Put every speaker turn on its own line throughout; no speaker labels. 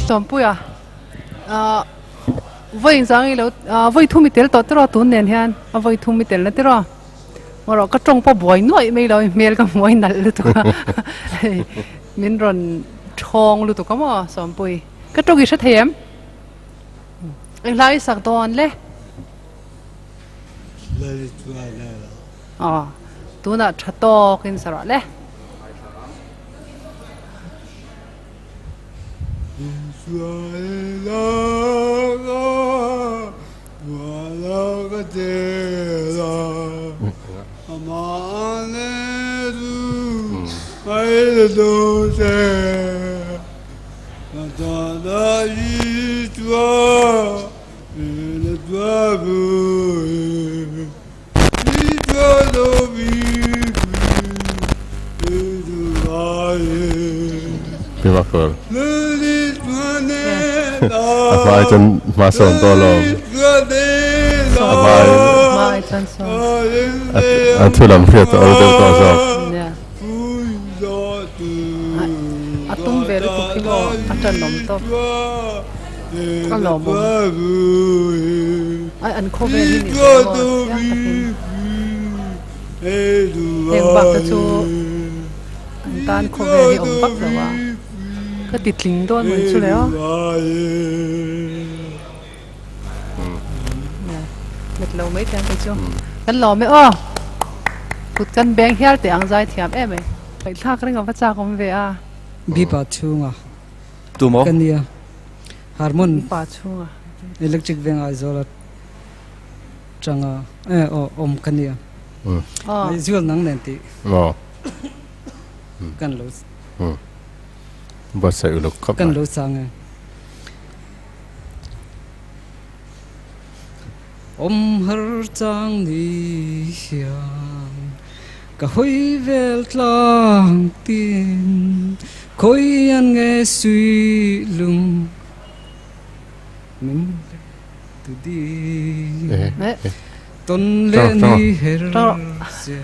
Sawmpuia ah vawi zang i lo ah vawi thum i tel tawh tiraw tun nen hian a vawi thum i tel na tiraw erawh ka tawng pawh buai nuaih mai lo hmel ka hmuai nalh lutuk a hei min rawn thawng lutuk a maw Sawmpui ka tawng i hre thei em eng hlai i sak dawn le. Aw tunah tha tawkin sa rawh le.
Fimkhur. A hmai chuan hma sawn tawh lo. A hmai.
Hmai chuan sawn.
A thu lam hriat chu awl deuh tawh zawk.
A tum ve lutuk hi maw a ṭanawm tawp. A lawmawm. Ai an khawvel hi ni se maw chiang takin. Heng bak te chu an tan khawvel hi awm vak lo a. Ka ti tling dawn mai chu le aw. Met lo mai tiang kei chu. Kan lawm e aw. Kut kan beng hial teh ang zai thiam em mai. Ngaihthlak reng a va chak awm ve a.
Bipa chhunga.
Tu maw?
Ka nia. Harmon
Pa chhunga.
Electric veng Aizawl atanga eh aw awm ka nia.
Aw.
Ngaihzual nang nen tih.
Aw.
Kan lo.
Buatsaih uluk khawp mai.
Kan lo chang e. Awm har chang ni hian ka hawi vel tlang tin khawi an nge sui lung min le tu di tawn leh ni her che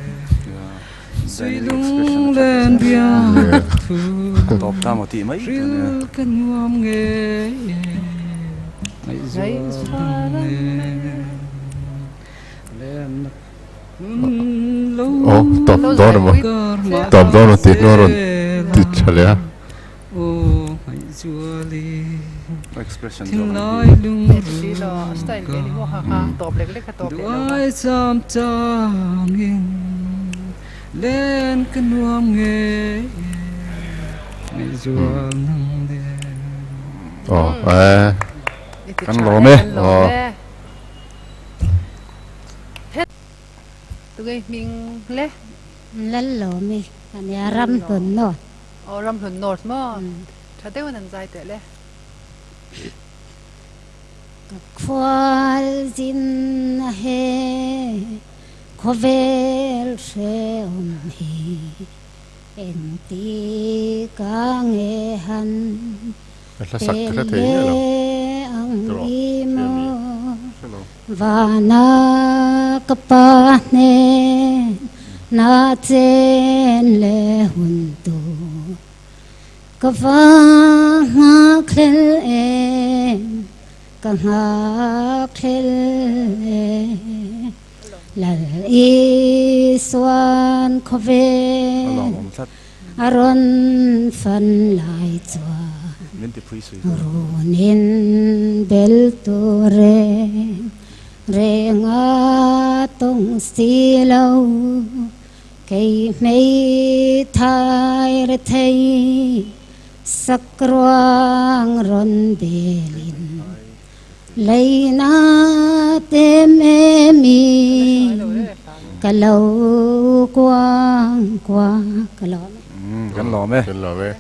sui lung len biak thu ril ka nuam nge
Aw tawp dawn emaw tawp dawn emaw tih hnu a rawn ti tha leh a. Aw eh.
Kan lawm e.
Aw.
Tunge hming le?
Lal lawm e. A nia Ramhlun North.
Aw Ramhlun North maw? Tha deuhin an zai teh le.
Khual zin a he khawvel hrehawm hi engti ka nge han
Hla sak ka hre thei miah lo. Tiraw? Hria mi? Hre lo.
Vana ka pa hnen na chen le hun tur ka va nghakhlel em ka nghakhlel em Lal Isuan khawvel A rawn fan lai chuan runin bel tur reng reng a tawng si lo. Kei hmeithai rethei sakruang rawn belin leina te memin ka lo kuang kuang ka lawm e.
Kan lawm e.
Kan lawm e.